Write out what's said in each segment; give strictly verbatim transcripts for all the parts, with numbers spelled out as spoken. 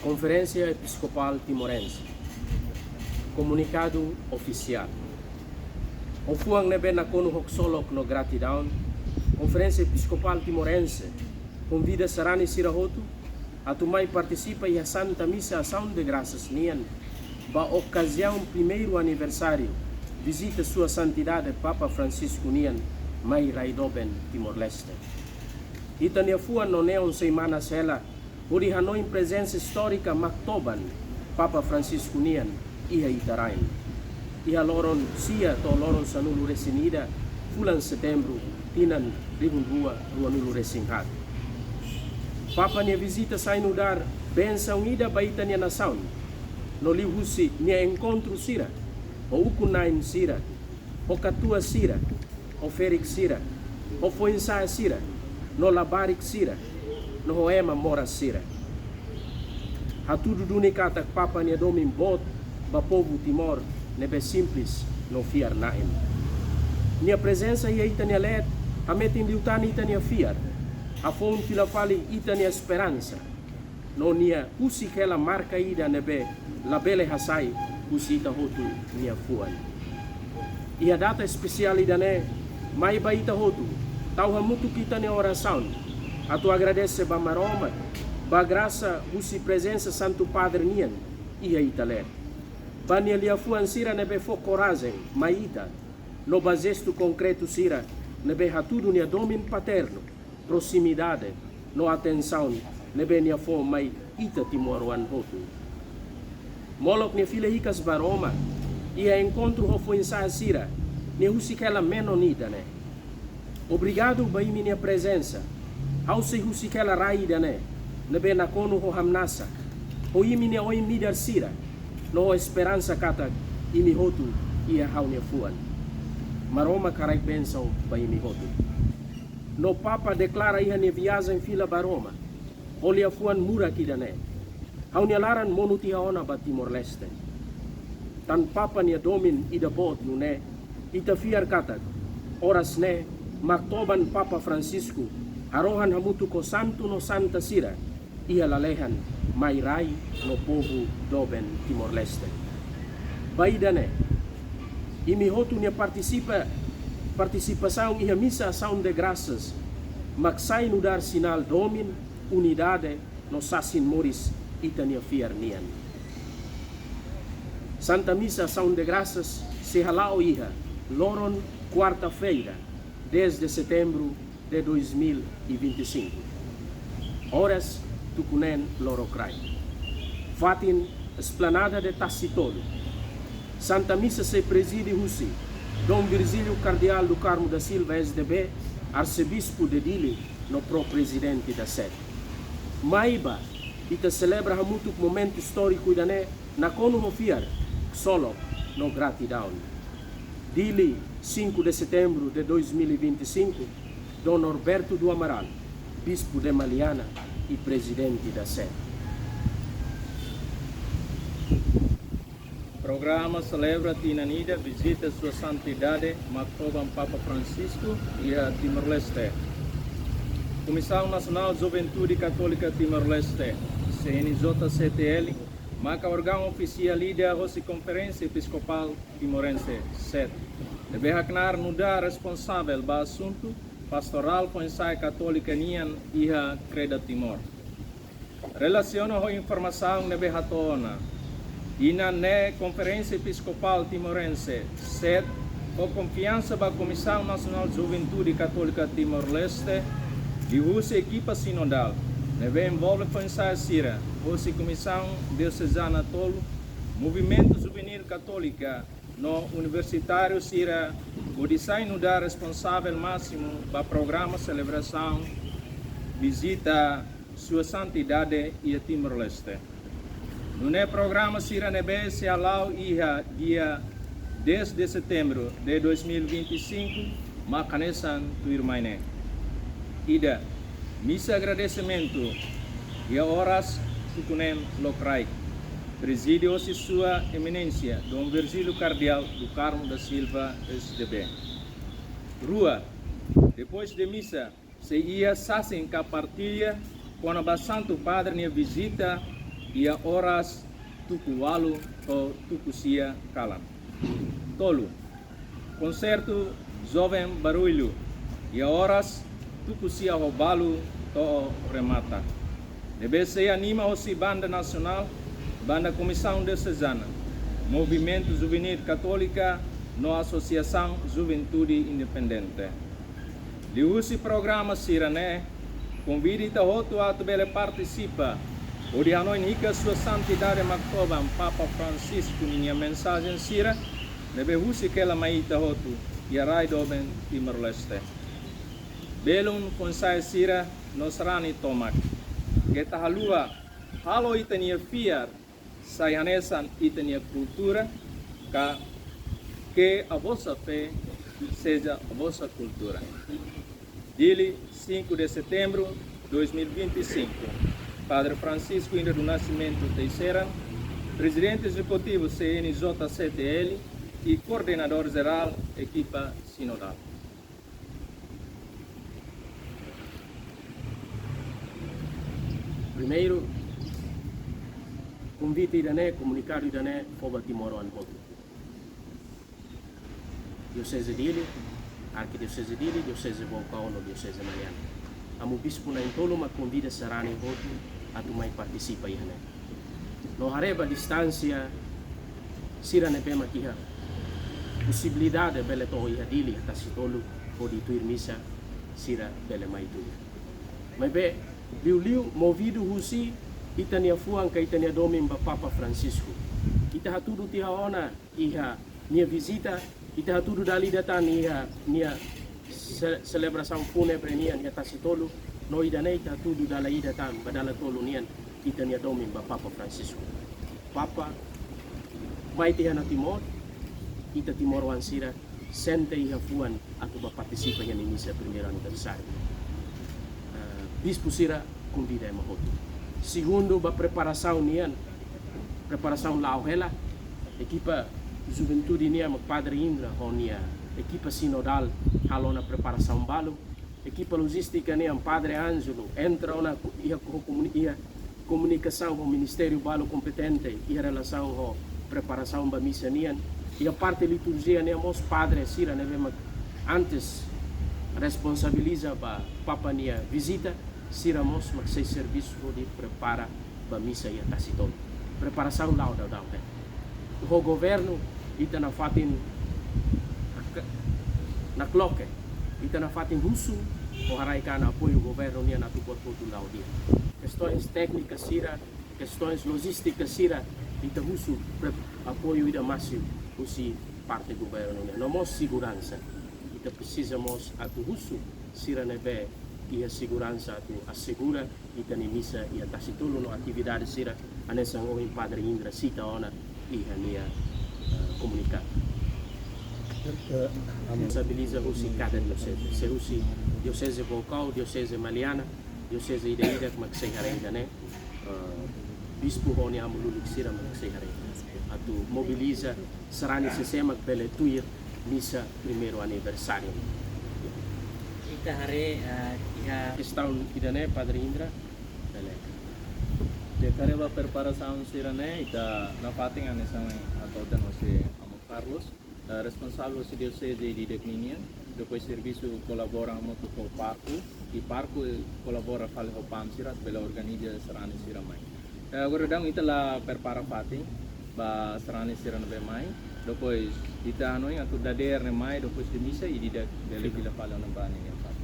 Konferénsia Episkopál Timorense. Komunikadu ofisiál. Ho fuan ne'ebé nakonu ho ksolok no gratidaun, Konferénsia Episkopál Timorense konvida sarani sira hotu atu mai partisipa iha Santa Misa Asaun de Grasas nian, ba okaziaun primeiru aniversáriu vizita Sua Santidade Papa Francisco nian mai rai doben Timor-Leste. Ita-nia fuan no neon sei manas hela hodi hanoin prezensa istórika maktoban Papa Francisco nian iha ita rain, iha loron sia to'o loron sanulu-resin-ida fulan Setembru, tinan rihun rua ruanulu-resin-haat. Papa nia vizita sai nu'udar bensaun ida ba ita-nia nasaun, no liuhusi nia enkontru sira ho ukun-na'in sira, ho katuas sira, ho ferik sira, ho foin-sa'e sira, no labarik sira, no ho ema moras sira. Hatudu duni katak Papa nia domin boot ba povu Timor ne'ebé simples no fiar-na'in. Nia prezensa iha ita-nia leet hametin liután ita-nia fiar, hafoun fila fali ita-nia esperansa, no nia husik hela marka ida ne'ebé labele hasai husi ita hotu nia fuan. Iha data espesiál ida-ne'e, mai ba ita hotu, tau hamutuk ita-nia orasaun atu agradese ba Maromak ba grasa husi prezensa Santu Padre nian iha ita leet, ba nia liafuan sira ne'ebé fó korajen mai ita, no ba jestu konkretu sira ne'ebé hatudu nia domin paternu, proximidade, no atensaun ne'ebé nia fó mai ita timoroan hotu. Molok nia fila hikas ba Roma, iha enkontru ho foin-sa'e sira, nia husik hela menon ida-ne'e: Obrigadu ba imi-nia prezensa. Ha'u sei husik hela rai ida-ne'e ne'ebé nakonu ho hamnasa, ho imi-nia oin-midar sira, no ho esperansa katak imi hotu iha ha'u-nia fuan. Maromak haraik bensaun ba imi hotu. No Papa deklara iha nia viajen fila ba Roma, ho liafuan murak ida-ne'e: Ha'u-nia laran monu tiha ona ba Timor-Leste. Tan Papa nia domin ida boot nune'e, ita fiar katak oras ne'e maktoban Papa Francisco harohan hamutuk ho santu no santa sira iha lalehan mai rai no povu doben Timor-Leste. Ba ida-ne'e, imi hotu nia partisipa, partisipasaun iha Misa Asaun de Grasas mak sai nu'udar sinál domin, unidade, no sasin moris ita-nia fiar nian. Santa Misa Asaun de Grasas sei hala'o iha loron kuarta-feira, dez de setembro de dois mil e vinte e cinco. Oras tuku neen lorokraik. Fatin, Esplanada de Tasi Tolu. Santa Misa sei prezide husi Dom Virgílio Cardeal do Carmo da Silva, S D B, Arsebispu de Dili, no Pro-Prezidente da SED. Mai ba ita selebra hamutuk momentu istóriku ida-ne'e nakonu ho fiar, ksolok, no gratidaun. Dili, cinco de setembro de dois mil e vinte e cinco, Dom Norberto do Amaral, Bispo de Maliana e Presidente da SED. Programa selebra tinan ida vizita Sua Santidade Maktoban Papa Francisco iha Timor-Leste. Komisaun Nasionál Juventude Katólika Timor-Leste, C N J C T L, maka órgaun ofisiál ida hosi Konferénsia Episkopál Timorense, SED, ne'ebé haknaar nu'udar responsavel ba asuntu pastorál foin-sa'e katólika nian iha Kreda Timor. Relasiona ho informasaun ne'ebé hato'o ona, inan ne'e Konferénsia Episkopál Timorense, SED, fó konfiansa ba Komisaun Nasionál Juventude Katólika Timor-Leste, liuhusi ekipa sinodál ne'ebé envolve foin-sa'e sira hosi Komisaun Diosezana tolu, Movimentu Juvenil Katólika, no universitáriu sira, hodi sai nu'udar responsavel másimu ba programa selebrasaun vizita Sua Santidade iha Timor-Leste. Nune'e programa sira ne'ebé sei hala'o iha dia dez de setembro de dois mil e vinte e cinco mak hanesan tuirmai ne'e. Ida, misa agradesimentu iha oras tuku neen lokraik, prezide hosi Sua Eminénsia Dom Virgílio Cardeal do Carmo da Silva, S D B. Rua, depois de misa, sei iha sasin ka partilla kona-ba Santu Padre nia vizita iha oras tuku ualu to'o tuku sia kalan. Tolu, konsertu Joven Barullu, iha oras tuku sia ho balu to'o remata. Ne'ebé sei anima hosi banda nasionál, banda Komisaun Diosezana, Movimentu Juvenil Katólika no Asosiasaun Juventude Independente. Liuhusi programa sira-ne'e, konvida ita hotu atu bele partisipa hodi hanoin hikas Sua Santidade Maktoban Papa Francisco ninia mensajen sira ne'ebé husik hela mai ita hotu iha rai doben Timor-Leste. Belun foin-sa'e sira no sarani tomak, keta haluha halo ita-nia fiar sai hanesan ita-nia kultura, ka que a vossa fé seja a vossa cultura. Dili, cinco de setembro dois mil e vinte e cinco. Padre Francisco Indra do Nascimento Teixeira, Prezidente Ezekutivu C N J C T L e Koordenadór Jerál Ekipa Sinodál. Primeiru, konvite ida-ne'e, komunikadu ida-ne'e fó ba timoroan hotu. Dioseze Dili, Arkidioseze Dili, Dioseze Baucau no Dioseze Maliana. Amu bispu na'in-tolu mak konvida sarani hotu atu mai partisipa iha ne'e. No haree ba distánsia sira ne'ebé mak iha posibilidade bele to'o iha Dili, iha Tasitolu, hodi tuir misa sira bele mai tuir. Maibé, liuliu movidu husi ita-nia fuan ka ita-nia domin ba Papa Francisco. Ita hatudu tiha ona iha nia vizita, ita hatudu dala ida tan iha nia se-, selebrasaun fúnebre nian iha Tasitolu, no ida-ne'e ita hatudu dala ida tan, ba dala tolu nian ita-nia domin ba Papa Francisco. Papa mai tiha ona Timor, ita timoroan sira sente iha fuan atu ba partisipa iha nia misa primeiru aniversáriu. Eh, bispu sira konvida ema hotu. Segundu, ba preparasaun nian, preparasaun la'o hela, ekipa juventude nian mak Padre Indra ho nia ekipa sinodál halo ona preparasaun balu. Ekipa lojístika nian Padre Ângelo entra ona ku-, iha ko-, komuni-, iha komunikasaun ho ministériu balu kompetente iha relasaun ho preparasaun ba misa nian. Iha parte liturjia nian mós padre sira ne'ebé mak antes responsabiliza ba Papa nia vizita, sira mós mak sei servisu hodi prepara ba misa iha Tasitolu. Preparasaun la'o daudaun ne'e. Ho governu ita nafatin nakloke, ita nafatin husu, ho haraik an apoiu governu nian atu buat hotu la'o di'ak. Kestoens téknikas sira, kestoens lojístika sira, ita husu pre-, apoiu ida másimu husi parte governu nian. No mós seguransa. Ita presiza mós atu husu sira ne'ebé iha seguransa atu asegura ita-nia misa iha Tasitolu no atividade sira hanesan ohin Padre Indra sita ona iha nia, eh, komunikadu. Eh, am- Responsabiliza husi kada dioseze, se husi Dioseze Baucau, Dioseze Maliana, dioseze ida-idak mak sei haree ida-ne'e, eh, bispu ho nia amu-luluk sira mak sei haree. Atu mobiliza sarani sé-sé mak bele tuir misa primeiru aniversáriu. Ita haree, eh, iha kestaun ida-ne'e, Padre Indra, bele. Ita haree ba preparasaun sira-ne'e, ita nafatin hanesan atu tenu si Amu Carlos, eh, responsavel husi dioseze ida-idak ninian, depois servisu kolabora hamutuk ho pároku, i pároku kolabora fali ho PAM sira, bele organiza sarani sira mai. Eh, agora daudaun ita la prepara fatin ba sarani sira ne'ebé mai. Depois ita hanoin atu dadeer ne'e mai, depois de misa, ida-idak bele fila fali ona ba ninia fatin.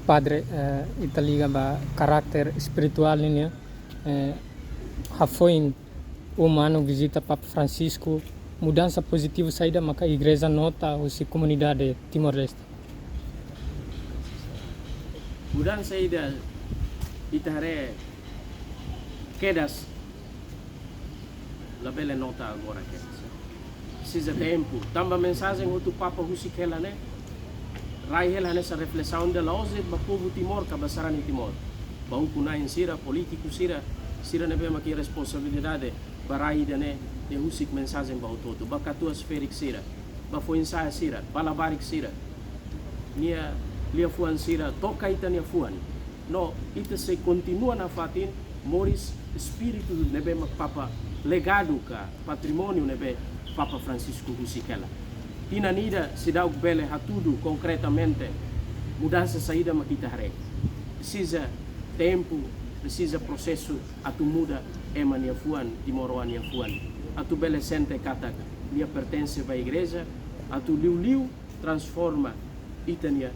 Padre, eh, ita liga ba karakter espirituál nian, eh, hafoin uma anu vizita Papa Francisco, mudansa pozitivu saida maka igreja nota husi komunidade Timor-Leste? Mudansa ida ita haree kedas, labele nota agora kedas. Presiza tempu. Tanba mensajen hotu Papa husik hela ne'e rai hela hanesan reflesaun ida la'ós de'it ba povu Timor ka ba sarani Timor. Ba ukun-na'in sira, polítiku sira, sira ne'ebé mak iha responsabilidade ba rai ida-ne'e, nia husik mensajen ba hotu-hotu, ba katuas ferik sira, ba foin-sa'e sira, ba labarik sira. Nia liafuan sira toka ita-nia fuan. No ita sei kontinua nafatin moris espíritu ne'ebé mak Papa, legadu ka patrimóniu ne'ebé Papa Francisco husik hela. Tinan ida seidauk bele hatudu konkretamente mudansa saida mak ita haree. Presiza tempu, presiza prosesu atu muda ema nia fuan, timoroan nia fuan. Atu bele sente katak nia pertense ba igreja, atu liuliu transforma ita-nia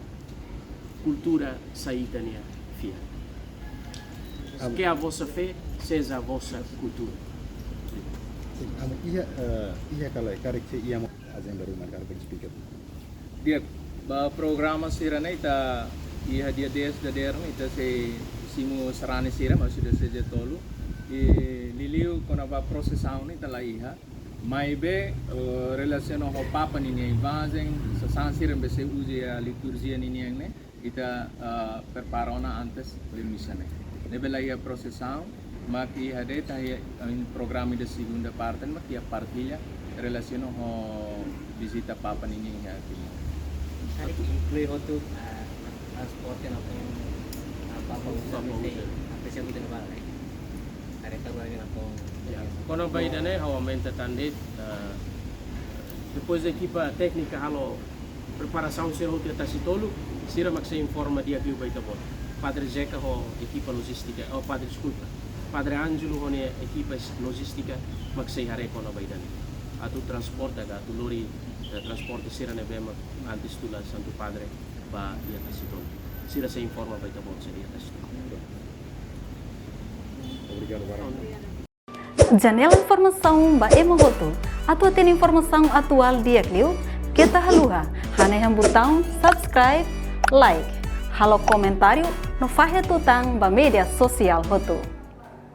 kultura sai ita-nia fiar. Am- Que a vossa fé seja a vossa cultura. Sin, ami iha, eh, iha kala karik se iha mós ajenda ruma karik speaker. Di'ak, ba programa sira-ne'e ita iha dia dez dadeer ne'e ita sei simu sarani sira, maksudnya seja tolu. I liuliu kona-ba prosesaun ne'e ita la iha. Maibé, eh, relasiona ho Papa ninia imajen, sasán sira ne'ebé sei uza iha liturjia ninian ne'e, ita, eh, prepara ona antes de misa ne'e. Ne'ebé la iha prosesaun, mak iha de'it iha, eh, programa ida segunda parte, mak iha partilla, relasiona ho vizita Papa ninian iha Timor. Karik inklui hotu, eh, transporte no pen, eh, Papa uza, Papa uza. Apresiasi ita-nia barak, eh. Kareta barak na kon. Ya, kona-ba ida-ne'e ha'u aumenta tan de'it, eh, depois ekipa téknika halo preparasaun sira hotu iha Tasitolu, sira mak sei informa di'ak liu ba ita-boot. Padre Zeca ho ekipa lojístika, oh, Padre, deskulpa. Padre Ângelo ho nia ekipa lojístika mak sei haree kona-ba ida-ne'e. Atu transporta ka, atu lori, eh, transporte sira ne'ebé mak antes tula Santu Padre ba iha Tasitolu. Sira sei informa ba ita-boot sira iha Tasitolu. Obrigadu barak. Janela informasaun ba ema hotu. Atu hatene informasaun atuál di'ak liu, keta haluha hanehan butaun subscribe, like, halo komentáriu no fahe tutan ba média sosiál hotu.